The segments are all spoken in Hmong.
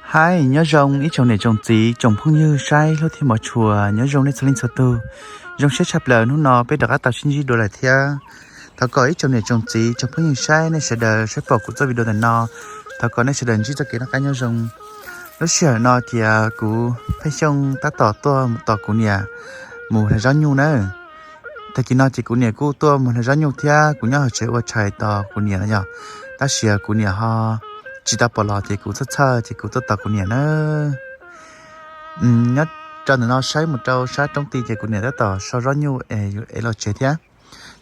Hais nyob zoo ib tsoom niam tsoom txiv tsoom phooj ywg saib hlub thiab hmov tshua, nyob zoo nej txhua leej txhua tug. Zoo siab tshaj plaws hnub no peb rov qab tau sib ntsib dua lawm thiab. Thov kom ib tsoom niam tsoom txiv tsoom phooj ywg saib nej sawv daws saib pom kuv txoj video ntawm no, thov kom nej sawv daws ntsib txoj kev noj qab nyob zoo. Lub sij hawm no ces kuv Pheej Xyooj tab tom tuaj tos kuv niam mus hlais zaub nyuj na. Tag kis no ces kuv niam kuj tuaj mus hlais zaub nyuj thiab kuv nyob hauv tsev ua tshais tos kuv niam no yog. Tab sis kuv niam ho tsis tau pom los ces kuv txhawj txhawj ces kuv tuaj tos kuv niam na. Nyob rau ntawm no saib mus rau sab roob ti ces kuv niam tab tom so zaub nyuj es los tsev thiab.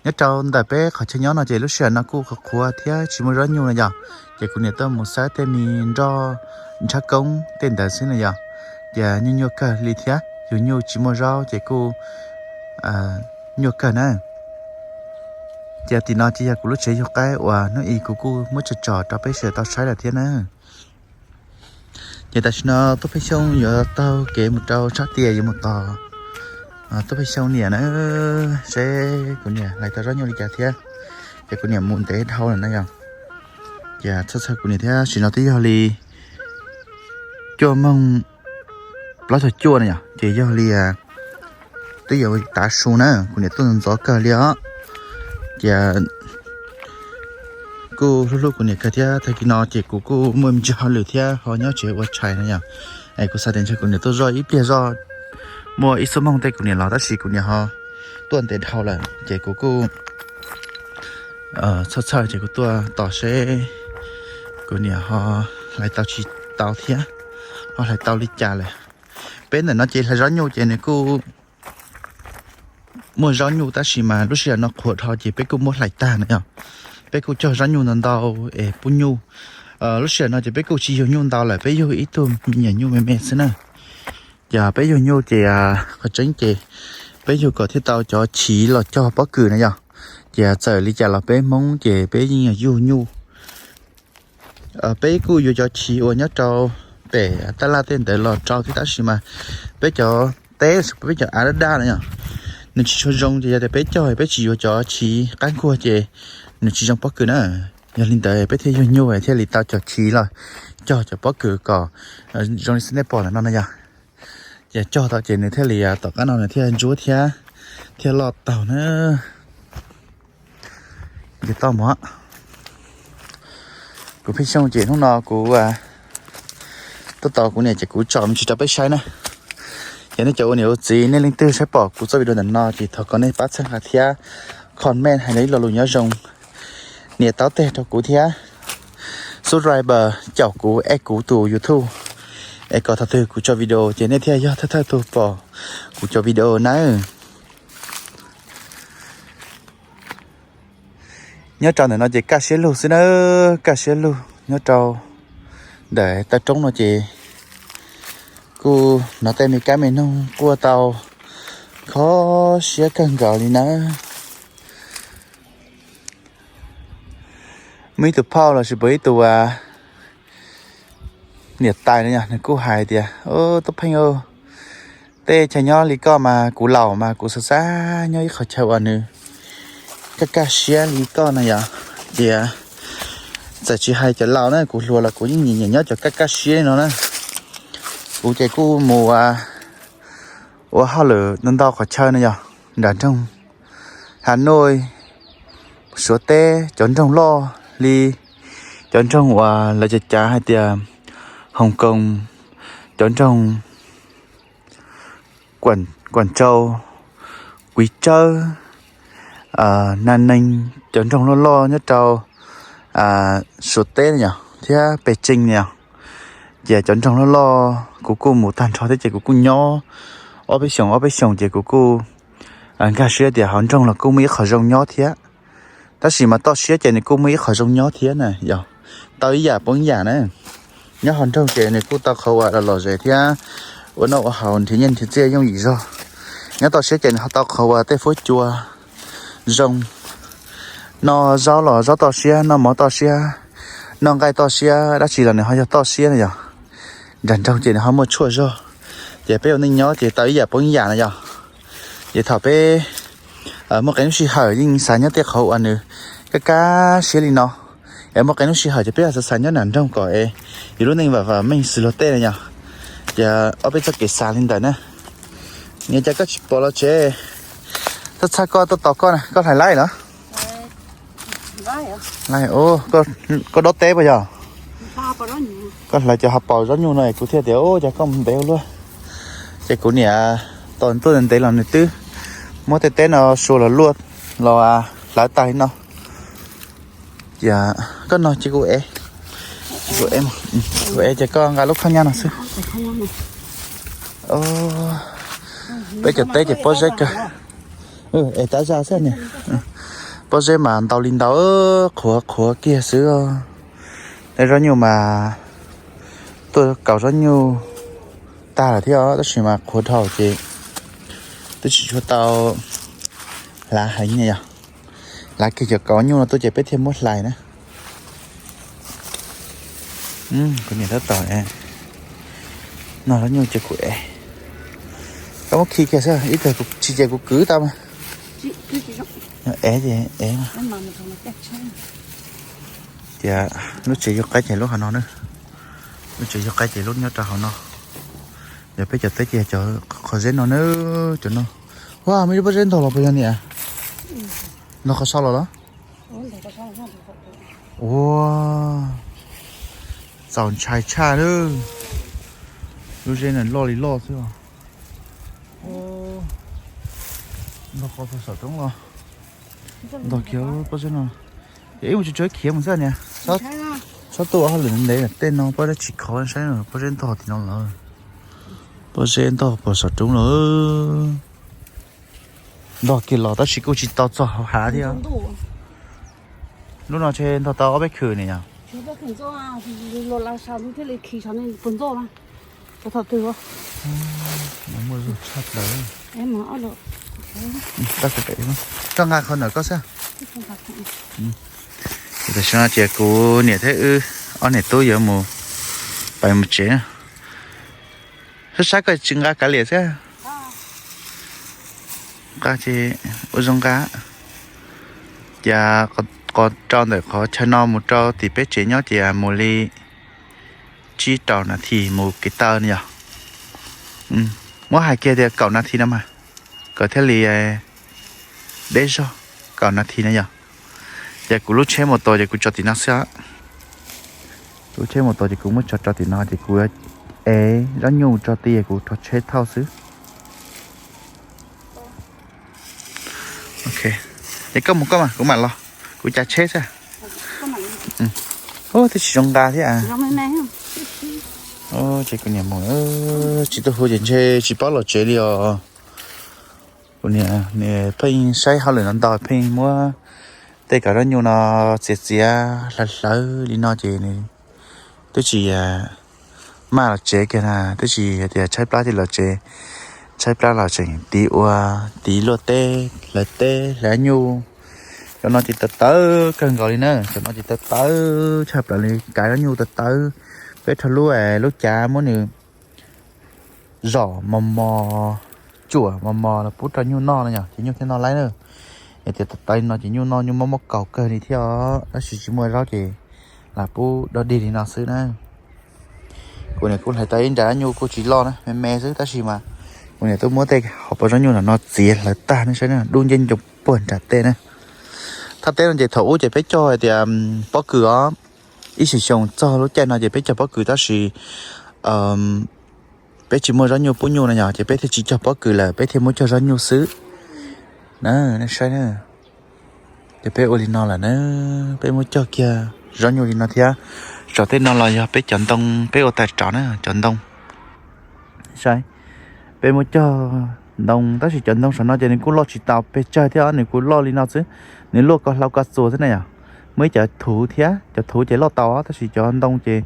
Nyob rau ntawm peb qhov chaw nyob no ces lub sij hawm no kuj qhuav qhuav thiab tsis muaj zaub nyuj no yog. Ces kuv niam tuaj mus xawb tej me nroj ntshav koob tej ntawd xwb no yog. Ces nyuaj nyuaj kawg li thiab, yug nyuj tsis muaj zaub ces kuj nyuaj kawg na. Ces tim no ces yog kuv lub tsev yug qaib uas hnub i kuv kuj muab tso tsom rau peb sawv daws tau saib lawm thiab na. Ces tam sim no Tub Pheej Xyooj yuav taug kev mus rau sab tias yuav mus tos Tub Pheej Xyooj niam na, seb kuv niam hlais tau zaub nyuj li cas thiab. Ces kuv niam mus ntev dhau lawm na yog. Ces txhawj txhawj kuv niam thiab, sim no twb yog li cuaj moos plaub caug cuaj na yog, ces yog li twb yuav tav su na, kuv niam tuaj ntxov kawg li os. Ces kuj hlub hlub kuv niam kawg thiab, tag kis no ces kuv kuj muaj me ntsis hauj lwm thiab ho nyob tsev ua tshais no yog. Es kuv xav tias ntshe kuv niam tuaj zoj ib pliag zoj muaj ib xuab moos tej kuv niam los, tab sis kuv niam ho tuaj ntev dhau lawm ces kuv kuj txhawj txhawj ces kuv tuaj tos seb kuv niam ho hlais tau tsis tau thiab, ho hlais tau li cas lawm. Peb ntawm no ces hlais zaub nyuj ces nws kuj muaj zaub nyuj tab sis mas lub sij hawm no qhuav dhau ces peb kuj muab hlais tag na yog. Peb kuj cog zaub nyuj ntau ntau es pub nyuj. Lub sij hawm no ces peb kuj tsis yug nyuj ntau lawm, peb yug ib tug me nyuam nyuj me me xwb na. Ces peb yug nyuj ces qhov tseeb ces peb yug kom thiaj tau cov chiv los cog pob kws na yog. Ces txawm li cas los peb Hmoob ces peb yeej yug nyuj. Peb kuj yuav cov chiv uas nyob rau pem tab laj tej ntawd los rau thiab, tab sis mas peb cov teb, peb cov av daj daj na yog, nws tsis tshua zoo, ces yog tias peb cog peb tsis yuav cov chiv qab nkuaj ces nws tsis zoo pob kws na. Yog li ntawd peb thiaj yug nyuj thiaj li tau cov chiv los cog cov pob kws kom zoo li xwb nej pom ntawm no na yog. Ces cog tau ces nws thiaj li tom qab no nws thiaj ntsuab thiab, thiaj loj taug na. Ces toj mus, kuv Pheej Xyooj ces hnub no kuv tuaj tos kuv niam ces kuv tsom me ntsis rau peb saib na. Ces nej cov ua niam ua txiv nej leej twg saib pom kuv txoj video ntawm no ces thov kom nej pab txhawb nqa thiab comment hais ib lo lus nyob zoo, nias taub teg rau kuv thiab subscribe caum kuv es kuv tus YouTube, es kom thaum twg kuv tso video ces nej thiaj yog thawj thawj tug pom kuv cov video nawb. Nyob rau ntawm no ces kaj siab lug xwb nawb, kaj siab lug nyob rau ntawm taw roob no ces kuj hnov tej me kab me noog quaj tau kho siab kawg nkaus li nawb. Muaj ib tug phauj los sis puas ib tug niam tais no yog nws kuj hais tias, Tub Pheej, tej chaw nyob li koj mas kuv laus mas kuv xav xav nyob ib qhov chaw uas nws kaj kaj siab li koj no yog. Ces txawm tsis hais cov laus na, kuv hluas los kuv yeej nyiam nyiam nyob cov kaj kaj siab li no na. Kuv ces kuj mus ua hauj lwm ntau ntau qhov chaw no yog nram nroog Hà Nội, Suav teb, cov nroog loj li cov nroog uas lawv cav cav hais tias Hồng Kông, cov nroog Quảng Châu, Quý Châu, Nam Ninh, cov nroog loj loj nyob rau Suav teb no yog thiab Beijing no yog. Ces cov nroog loj loj kuv kuj mus tag nrho thiab ces kuv kuj nyob ob peb xyoos ob peb xyoos ces kuv kuj nkag siab tias hauv nroog los kuj muaj ib qho zoo nyob thiab. Tab sis mas toj siab ces nws kuj muaj ib qho zoo nyob thiab na yog. Tau ib yam poob ib yam na. Nyob hauv nroog ces nws kuj tau qhov uas lom zem thiab ua noj ua haus nrhiav nyiaj nrhiav txiaj yooj yim zog. Nyob toj siab ces nws ho tau qhov uas tej fuab cua zoo, noj zaub los zaub toj siab, noj mov toj siab, noj nqaij toj siab, dab tsi los nws ho yog toj siab na yog. Nram nroog ces nws ho muaj tshuaj zog. Ces peb ua neej nyob ces tau ib yam poob ib yam na yog. Ces thaum peb muaj qee lub sij hawm yeej xav nyob tej qhov uas nws kaj kaj siab li no, Es muaj qee lub sij hawm ces peb xav xav nyob nram nroog kom es yus lub neej vam vam meej xws luag tej na yom. Ces ob peb txoj kev xav li ntawd na. Niam, cas koj tsis pom los tsev? Txhaj txhaj koj tuaj tos koj na, koj hlais laib los? Koj dob teb puas yog? Koj hlais cov hav paus zaub nyuj no es kuv thiaj tias ub, cas koj mus ntev ua luaj. Ces kuv niam tos tuaj ntev los nws twb muab tej teb no sua los luaj los hlawv tag li no. Ces koj no ces kuv ev, kuv ev, kuv ev ces koj nqa lub khob nyab no xwb. Peb cov teb ces pob zeb kawg. Es tab zaj xwb niam. Pob zeb mas ntau li ntau, qhuav qhuav kiag xwb. Tej zaub nyuj mas tuaj kaus zaub nyuj tag lawm thiab tab sis mas qhuav dhau ces twb tsis tshua tau hlav heev na yom. Hlav kiag cov kaus nyuj no tuaj ces peb thiaj muab hlais na. Kuv niam tab tom no zaub nyuj ces kuv ev. Koj muab khi kiag xwb, ib tug tsis ces kuv kwv tau mas. Ev ces ev. Tias lub tsev yug qaib ces lub hauv no na. Lub tsev yug qaib ces lub nyob rau hauv no. Yog peb cov teb ces cov qhov zeb no na, cov no. Ua, muaj ib lub pob zeb ntog los puas yog niam? Ntog qhov sau los los? Ua, txaus ntshai tshaj lawm. Lub zeb no loj li loj xwb os. Ntog qhov saum roob los. Ntog kiag pob zeb no. Ces ib mus tsuag tsuag khiav mus xwb niam. Txhob tuaj ua hauj lwm ntev ntev tej no, pob zeb tsis khov, saib pob zeb ntog tim no lawm. Pob zeb ntog puag saum roob lawm. Ntog kiag los tab sis kuj tsis tau txog hauv hav thiab. Lub no ntshe ntog tau ob peb khw ne yog. Muaj zog tshaj plaws. Koj nqa qhov ntawm koj xwb. Tam sim no ces kuv niam thiab wb ob niam tub yuav mus, pais mus tsev na. Sab sab koj tsis nqa kav liam xwb. Nqa ces ua zoo nqa. Ces qhov rau ntawm qhov chaw no mus rau tim peb tsev nyob ces mus li tsib rau nas this mus kev taw no yog. Muab hais kiag tias kaum nas this no mas, kom thiaj li deb zog, kaum nas this no yog. Ces kuv lub tsheb mus tos ces kuv tso tim no xwb. Kuv lub tsheb mus tos ces kuv muab tso rau tim no ces kuv ev zaub nyuj tso ti kuv rho tsheb thauj xwb. Ok, es koj mus koj mas kuv mam los, kuv cav tsheb xwb. Ub, twb tsis zoo nqa thiab. Ces kuv niam mus, tsis tuaj hu ces ntshe tsis paub los tsev li os. Kuv niam pheej saib hauj lwm no ntau, pheej muab tej kav zaub nyuj no txiav txiav hlawv hlawv li no ces nws twb tsis maj los tsev kiag na, twb tsis tias tshaib plab ces los tsev, tshaib plab los tseem tiv ua, tiv luaj teb, hlawv teb hlawv nyuj. Cov no ces tawv tawv kawg nkaus li na, cov no ces tawv tawv tshaj plaws li, kav zaub nyuj tawv tawv. Peb rho lub, lub cav muab nws zom mos mos, cuam mos mos los pub rau nyuj noj no yog ces nyuj thiaj noj laib na. Yog tias tawv tawv li no ces nyuj noj nyuj mob mob kaus kawg li thiab os, tab sis tsis muaj zaub ces lam pub dog dig li no xwb na. Kuv niam kuj hlais tau ib nra nyuj kuj tsis loj na, me me xwb tab sis mas kuv niam twb muab tej hauv paus zaub nyuj no txiav hlawv tag ne, saib na, dub nceb ncoo puag nram tej na. Thaj teb no ces thaum ub ces peb cog hais tias pob kws os, ib xyoos xyoo txog lub caij no ces peb cog pob kws tab sis peb tsis muaj zaub nyuj pub nyuj no yog ces peb thiaj tsis cog pob kws lawm, peb thiaj muab cog zaub nyuj xwb na. Nej saib na, ces peb ua li no lawm na, peb muab cog kiag zaub nyuj li no thiab. Tsom tej no los yog peb cov ntoo peb ua tag rov na, cov ntoo. Saib, peb muab cog ntoo tab sis cov ntoo saum no ces nws kuj loj tsis tau pes tsawg thiab, nws kuj loj li no xwb, nws luaj ko hlau ko txuas xwb na yom. Muaj ib cov thuv thiab, cov thuv ces loj tau tab sis cov ntoo ces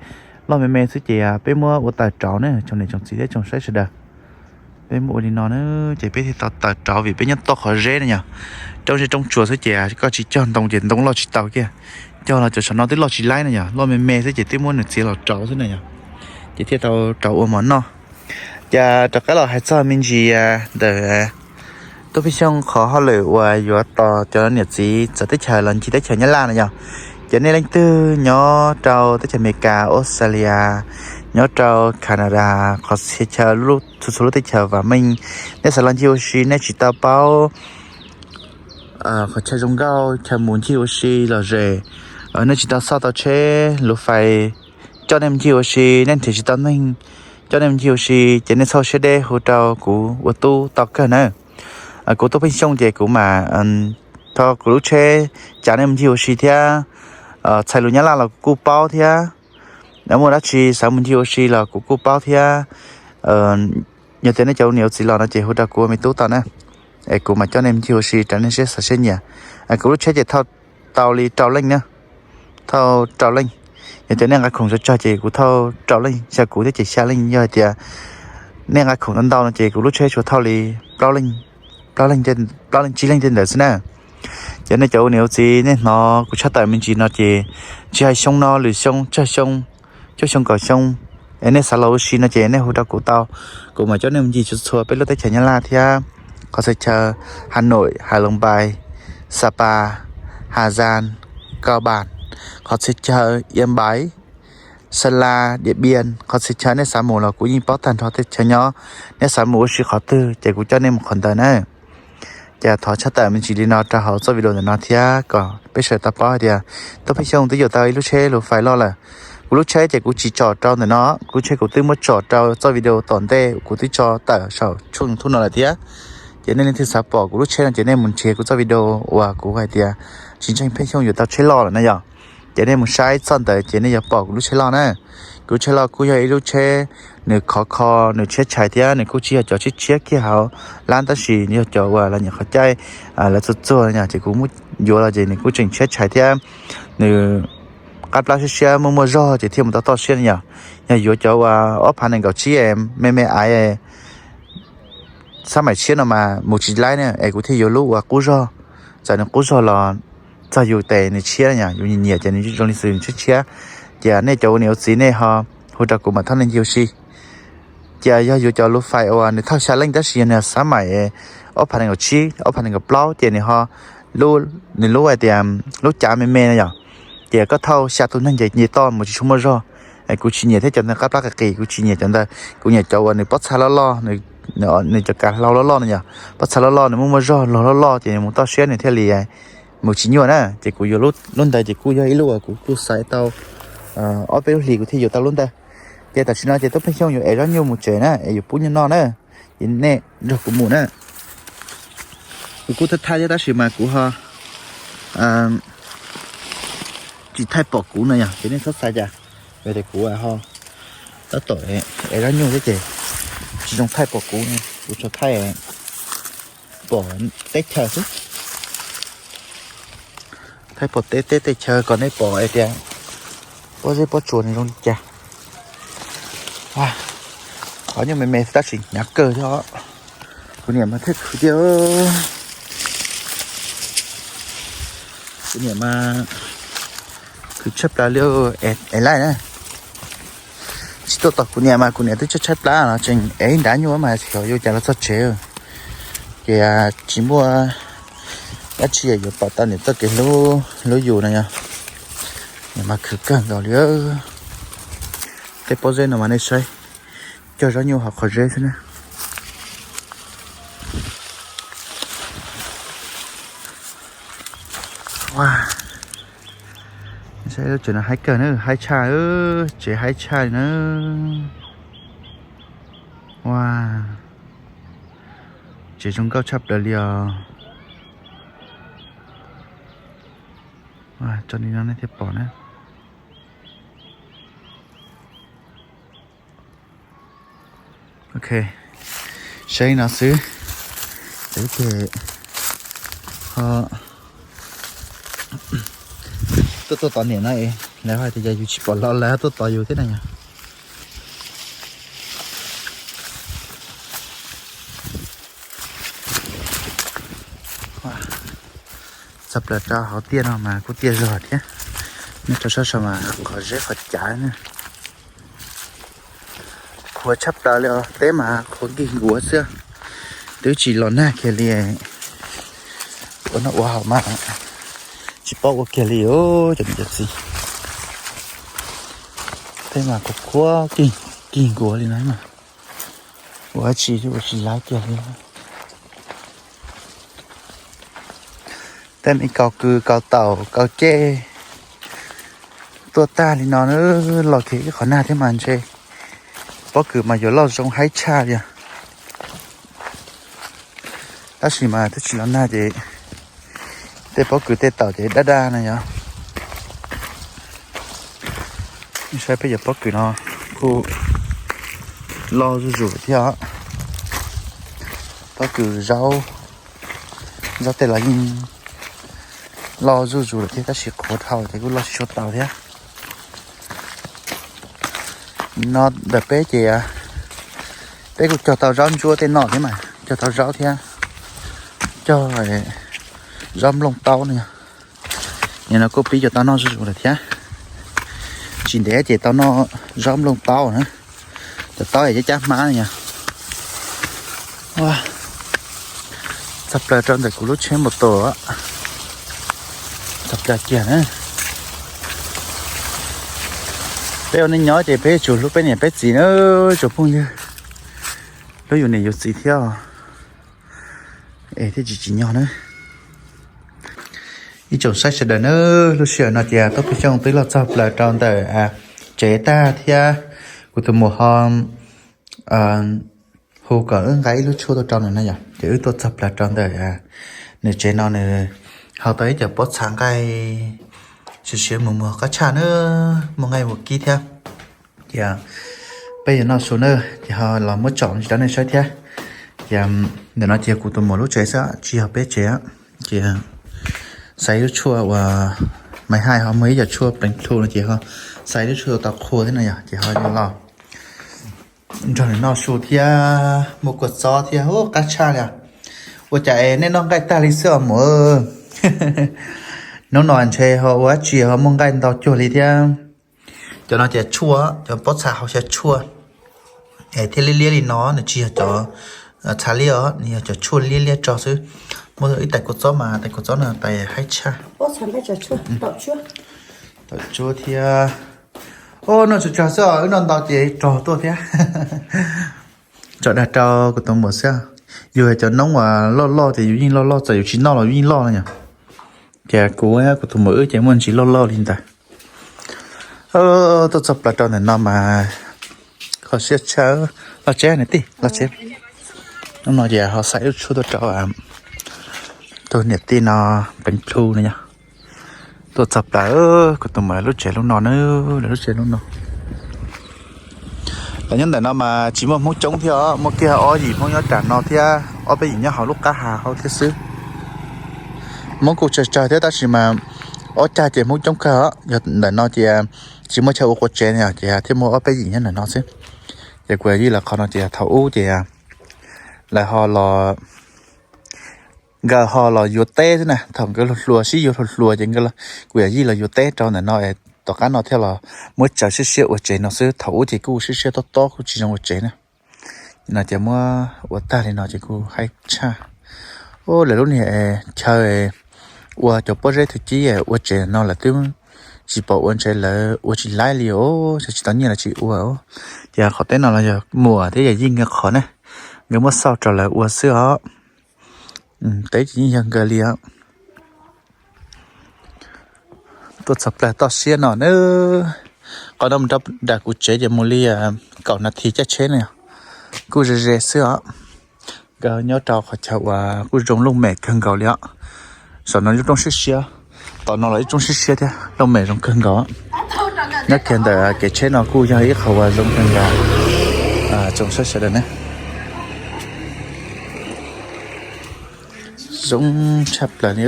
loj me me xwb ces peb muab ua tawm rauv na tsoom niam tsoom txiv thiab tsoom saib sawv daws. Peb muab ua li no na, ces peb thiaj tau tawm rauv vim peb nyob toj qhov zeb na yom. Roob zeb roob tsuas xwb ces koj tsis cog ntoo ces ntoo loj tsis tau kiag. Cog los cov saum no twb loj tsis laib na yom, loj me me xwb ces twb muab nws txiav los rauv xwb na yom. Ces thiaj tau rauv ua mov noj. Ces rov qab los hais txog me ntsis ntawm Tub Pheej Xyooj qhov hauj lwm uas yuav tos cov niam txiv txawv teb chaws los ncig teb chaws Nyab Laj na yom. Ces nej leej twg nyob rau teb chaws Amelikas, Australia, nyob rau Canada, qhov txhia chaw, txhua txhua lub teb chaws vam meej, nej xav los ncig ua si nej tsis tau paub qhov chaw zoo nkauj chaw mus ncig ua si lom zem, nej tsis tau xauj tau tsheb luv fais coj nej mus ncig ua si, nej nrhiav tsis tau neeg coj nej mus ncig ua si, ces nej txhob siab deb, hu rau kuv ua tub tau kawg na. Kuv Tub Pheej Xyooj ces kuv mam tho kuv lub tsheb cav nej mus ncig ua si thiab. Txhais lus Nyab Laj los kuv kuj paub thiab. Muaj dab tsi xav mus ncig ua si los kuv kuj paub thiab. Yog tias nej cov ua niam ua txiv los no ces hu rau kuv ua me tub tau na, es kuv mam coj nej mus ncig ua si rau nej siab xav siab nyiam. Kuv lub tsheb ces thauj tau li rau leej na, thauj rau leej. Yog tias nej nqa khoom tsawg tsawg ces kuv thauj rau leej, xyaw kuv thiab ces xya leej. Yog hais tias nej nqa khoom ntau ntau no ces kuv lub tsheb tsuas thauj li plaub leej, plaub leej tsib leej tej ntawd xwb na. Ces nej cov ua niam ua txiv nej hnov kuv tshaj tawm me ntsis no ces tsis hais xyoo no, lwm xyoo, tsawg xyoo, cuaj xyoo kaum xyoo, es nej xav los ua si no ces nej hu rau kuv tau, kuv mam coj nej mus ncig txhua txhua peb lub teb chaws Nyab Laj thiab. Qhov txhia chaw Hà Nội, Hải Long Bay, Sapa, Hà Giang, Cao Bằng, qhov txhia chaw Yên Bái, Sa La, Điện Biên, qhov txhia chaw nej xav mus los kuv yeej paub tag nrho tej chaw nyob. Nej xav mus ua si qhov twg ces kuv coj nej mus qhov ntawd na. Ces thov tshaj tawm me ntsis li no rau hauv txoj video ntawm no thiab kom peb sawv daws tau paub hais tias Tub Pheej Xyooj twb yuav tau ib lub tsheb luv fais loj lawm. Kuv lub tsheb ces kuv tsis tsom rau ntawm no, kuv lub tsheb kuv twb muab tsom rau txoj video tom ntej kuv twb tso tawm saum tshooj YouTube no lawm thiab. Ces nej leej twg xav pom kuv lub tsheb no ces nej mus nrhiav kuv txoj video uas kuv hais tias tsis ntseeg Pheej Xyooj yuav tau tsheb loj lawm na yom. Ces nej mus saib txoj ntawd ces nej yuav pom kuv lub tsheb loj na. Kuv lub tsheb loj kuj yog ib lub tsheb nws khov kho, nws tshiab tshais thiab nws kuj tsis yog cov tshiab tshiab kiag hauv lab tab sis yog cov uas los nyuam qhuav caij lawv txuag txuag no ces kuv muab yuav los ces nws kuj tseem tshiab tshais thiab nws qab plab siab siab muaj muaj zog ces thiaj mus tau toj siab no yom. Yog yuav cov uas ob phav nees nkaum tsib me me aiv xab maim tshiab no mas mus tsis laib na, es kuv thiaj yuav lub uas qub zog. Txawm nws qub zog los txog yus tes nws tshiab yom, yus nyiam nyiam ces nws zoo li xws nws tshiab tshiab. Ces nej cov ua niam ua txiv nej ho hu rau kuv mam thauj nej ncig ua si. Ces yog yuav cov luv fais uas nws thauj xya leej tab sis yog nws xab maim ob phav nees nkaum tsib ob phav nees nkaum plaub ces nws ho, nws lub hais tias lub cav me me no yom. Ces koj thauj xya tus neeg ces nce toj mus tsis tshua muaj zog. Kuv tsis nyiam thiab cov ntawd qab plab qis qis, kuv tsis nyiam cov ntawd, kuv nyiam cov uas nws pob txha loj loj, nws cov kav hlau loj loj no yom, pob txha loj loj nws muaj muaj zog, log loj loj ces nws mus toj siab nws thiaj li mus tsis nyuaj na. Ces kuv yuav lub ntawd ces kuj yog ib lub uas kuv kuj xaiv tau ob peb lub hlis kuv thiaj yuav tau lub ntawd. Ces tam sim no ces Tub Pheej Xyooj yuav ev zaub nyuj mus tsev na, es yuav pub nyuj noj na. Ces nej nrog kuv mus na. Kuv kuj thaij thaij thiab tab sis mas kuv ho tsis thaij pom kuv no yom, ces nej txhob xav cas. Yog tias kuv ho tab tom ev zaub nyuj thiab ces tsis zoo thaij pom kuv, kuv tsuas thaij pom teb chaws xwb. Thaij pom teb teb chaws kom nej pom hais tias pob zeb pob tsuas nws zoo li cas. Qhov nyuj me me tab sis hnyav kawg thiab. Kuv niam mas thiaj khwv tiag. Kuv niam mas khwv tshaj plaws li. Es laij na, tsis tuaj tos kuv niam mas kuv niam twb tshaib tshaib plab los tseem ev ib nrab nyuj mas xyov yuav cas los txog tsev. Ces tsis muaj dab tsi yuav pom tau niam txoj kev hlub yus no yog. Niam mas khwv kawg nkaus li. Tej pob zeb no mas nej saib, cog zaub nyuj hauv qhov zeb xwb na. Saib lub tsev no haib kawg na, haib tshaj, tsev haib tshaj li na. Ua, tsev zoo nkauj tshaj plaws li os. Tso li no nej thiaj pom na. Ok, saib no xwb. Ces ho tuaj tuaj tos niam no es lawv hais tias yog yus tsis pom los lawv tuaj tos yus thiab na yog. Txog plaws rau hauv tiaj no mas kuj tiaj zog thiab. Nej rau sab saud mas qhov zeb qhov cav na. Qhuav tshaj plaws li os, teb mas qhuav nkig nkuav xwb, twb tsis los nag kiag li. Ua noj ua haus mas tsis Tsis paub ua kiag li cov niam cov txiv. Tej mas kuv qhuav kig kig nkuav li no mas ua dab tsi ua tsis laib kiag li. Tej me kaus kws kaus taum kaus ceg tuaj tag li no, los kiag ib qhov nag thiab mas ntshe pob kws mas yuav loj zoo haib tshaj li os. Tab sis mas twb tsis los nag ces tej pob kws tej taum ces daj daj no yog. Saib peb cov pob kws no kuj loj zuj zus lawm thiab. Pob kws zaub, zaub tej los yeej loj zuj zus lawm thiab tab sis qhuav dhau ces kuj loj tsis tshua tau thiab. No ntawm peb ces peb kuj cog tau zaub ntsuab tej noj thiab mas cog tau zaub thiab cog zaub nplooj taub no. Nim no kuj pib cov tau noj zuj zus lawm thiab. Tsis ntev ces tau noj zaub nplooj taub na. Cov taub es cab cab hmab no yog. Txog plaws rau ntawm kuv lub tsheb npau taws. Txog plaws kiag na. Peb ua neej nyob ces peb yuav tsum hlub peb niam peb txiv na, tsoom phooj ywg. Hlub yus niam yus txiv thiab es thiaj tsis tsim nyog na. Ib tsoom saib sawv daws na, lub sij hawm no ces Tooj Pheej Xyooj twb los txog plaws rau ntawm tsev tag thiab kuv tus muam ho hu kom wb nqa ib lub tshuaj tuaj rau nws na yom. Ces wb tuaj txog plaws rau ntawm nws tsev no nws hau tau ib co pob txha nqaij siav siav mus muag qab tshaj na, muaj nqaij mus kib thiab. Ces peb yuav noj su na, ces ho los muab tsom tsis rau nej saib thiab. Ces ntawm no ces kuv tus muam lub tsev xwb tsis yog peb tsev. Ces xaiv lub tshuaj uas Maiv Haj ho muaj ib co tshuaj pleev plhu no ces ho xaiv lub tshuaj tau qhua thiab no yog ces ho yuav los nrog nws noj su thiab muab kua txob thiab ub qab tshaj li. Ua cas es nej noj nqaij tag li xwb os muam? Hnub no ntshe ho ua dab tsi ho muaj nqaij ntau cuag li thiab. Cov no ces tshuaj, cov pob txha hauv xyaw tshuaj es thiaj liab liab li no, nws tsis yog cov txha liab os, nws yog cov tshuaj liab liab tso xwb. Muab ib tais kua txob mas tais kua txob no tais haib tshaj. Tawm tsuab thiab. Ub, noj tsawg tsawg xwb os, wb noj ntau ces rog tuaj thiab. Tso dag rau kuv tus muam xwb. Yus cov noob uas loj loj ces yus yeej loj loj, txawm yus tsis noj los yus yeej loj no yom. Ces kuv, kuv tus muam wb ces muaj ntsis loj loj li ntawd. Tuaj txog plaws rau ntawm no mas kho siab tshaj. Los tsev niam tij, los tsev. Hnub no ces ho xaiv lub tshuaj tuaj rau tus niam tij no, pleev plhu no yog. Tuaj txog plaws kuv tus muam lub tsev lub no na, lawv lub tsev lub no. Lawv nyob ntawm no mas tsis muaj Hmoob coob thiab os, muaj kiag ob yim Hmoob nyob nram no thiab ob peb yim nyob hauv lub qab hav hauv thiab xwb. Hmoob kuj tsawg tsawg thiab tab sis mas ob cag ces Hmoob coob kawg os. Yog ntawm no ces tsis muaj chaw ua qua tsev no ces thiaj muaj ob peb yim nyob ntawm no xwb. Ces kuv yij lawv qhov no ces thaum ub ces lawv ho los, nkawd ho los yuav teb xwb na, thaum nkawd hluas hluas sib yuav hluas hluas ces nkawd, kuv yawm yij los yuav teb rau ntawm no es tom qab no thiaj los muab tsaws siab siab ua tsev no xwb. Thaum ub ces kuj siab siab tob tob kuj tsis zoo ua tsev na. No ces muab ua tag li no ces kuj haib tshaj. Ub, lawv lub niag chaw ua cov pob zeb thwv cib ua tsev no lawv twb tsis pom ua, ntshe lawv ua tsis laib li os, tsis tau nyiaj lawv tsis ua. Ces qhov teb no los yog muam thiab yawm yij nkawd qhov ne, nkawd muab xauj rau lawv ua xwb os. Teb ces yeej yog nkawd li os. Tuaj txog plaws toj siab no na, qhov no mus rau nram kuv tsev ces mus li kaum nas this caij tsheb na yog, kuj ze ze xwb os. Nkawd nyob rau qhov chaw uas kuj zoo looj mem kawg nkaus li os. Saum no ib roob siab siab, tom no los ib roob siab siab thiab, looj mem zoo kawg nkaus. Nyob kiag ntawm kev tsheb no kuj yog ib qhov uas zoo kawg nkaus. Tsoom saib sawv daws ne, zoo tshaj plaws li.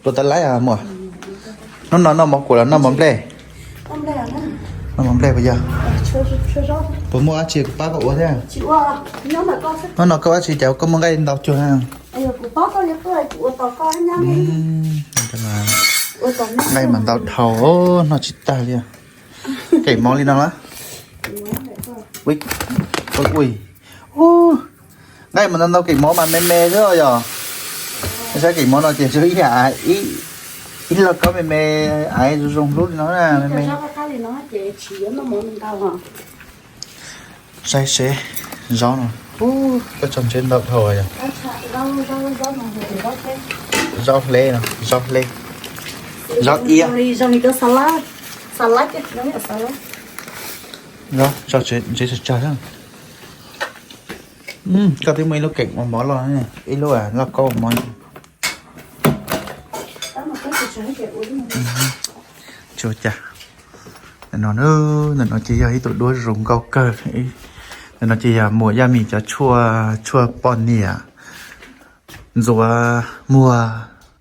Puas tau laib muam? Hnub no noj mov kuam los noj mov nplej? Noj mov nplej puas yog? Puas muaj dab tsi kuv pab koj ua thiab? Hnub no koj ua dab tsi cas koj muaj nqaij ntau cuag na? Nqaij mas ntau dhau, noj tsis tag li. Kev mov li no na. Nqaij mas ntau ntau, kev mov mas me me xwb yog. Saib kev mov no ces zoo ib yam ib lauj kaub me me, aiv zoo zoo hlub li no na, me me. Saib seb, zaub no, koj tso ntse ntau dhau yog. Zaub hle no, zaub hle, zaub iab. Zaub tso ntse tsawg tsawg. Koj twb muaj ib lub keem ua mov los, ib lub lauj kaub ua mov. Tsis ua cas. Ntawm no, ntawm no ces yog ib tug duab zoo nkauj kawg. Ntawm no ces yog muam Yaj Mim cov tshuaj, tshuaj poj niam, ntxuav muag,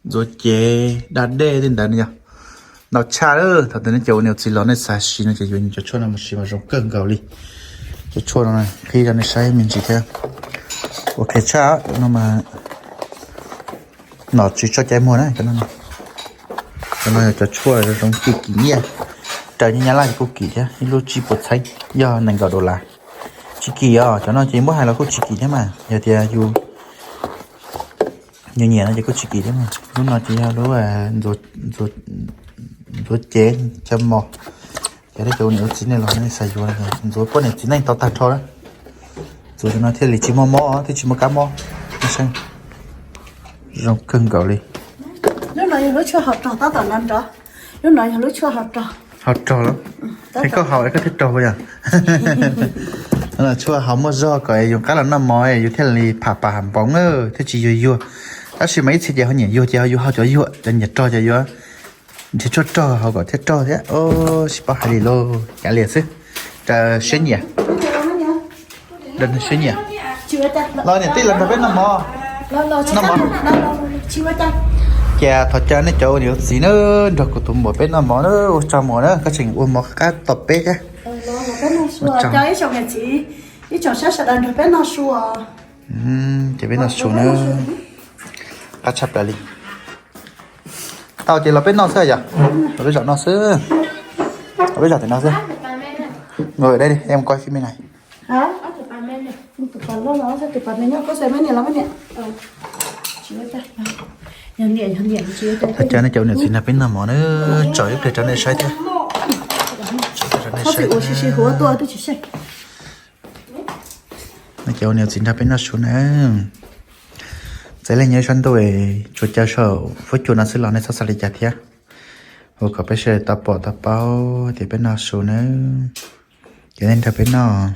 ntxuav cev, da dej tej ntawd no yog ntau tshaj lawm. Thaum twg nej cov ua niam ua txiv los nej xav siv no ces yuav cov tshuaj no mus siv mas zoo kawg nkaus li. Cov tshuaj no qhib rau nej saib me ntsis thiab. Ok tshaj no mas nom tswv tso cai muag na. Cov no yog cov tshuaj zoo kim kim nyiaj, raws nyiaj Nyab Laj kuj kim thiab, ib lub tsib puas txheeb, yog nees nkaum dollar. Tsis kim os, cov no ces muab hais los kuj tsis kim thiab mas, yog tias yus nyiam no ces kuj tsis kim thiab mas. Lub no ces yog lub ntxuav cev chaw mos. Cov nej cov ua niam ua txiv nej los nej xav yuav, ntxuav poj niam txiv neej tau tag nrho na. Ntxuav cov no thiaj li tsis muaj mob, thiaj tsis muaj kab mob. Zoo kawg nkaus li. Lub no yog lub tshuaj haus rog tab tom nrov nrov. Lub no yog lub tshuaj haus rog. Haus rog los? Koj haus es koj thiaj raug yog? Tshuaj haus muaj zog kom yus qab los noj mov yus thiaj li pham pas ham npoov na, thiaj tsis yuag yuag. Tab sis mas ib txhia ces ho nyiam yuag ces ho yuav haus cov yuag, cov nyiam rog ces yuav nrhiav tshuaj rog haus kom thiaj raug thiab. Sib paub hais li lauj, kav liam xwb. Raws siab nyiam. Raws siab nyiam. Los niam tij los nrog peb noj mov. Noj mov. Cia thov caw nej cov ua niam ua txiv na, nrog kuv tus muam peb noj mov na, ua tsaug muam na, koj tseem ua mov qab tom peb thiab. Ces peb noj su na. Qab tshaj plaws li. Tau ces los peb noj xwb yom. Los peb zaum noj xwb. Los peb zaum tim no xwb. Ngồi đây đi, em quay phim bên này. Cov nej cov niam txiv nrog peb noj mov na, tso ib pliag rau nej saib thiab. Nej cov niam txiv nrog peb noj su na. Txawm leej nyob sab ntuj tsuas caw saum fuab cua no xwb los nej txhob xav li cas thiab. Ua kom peb sawv daws tau pom tau paub tias peb noj su na. Ces nej nrog peb noj.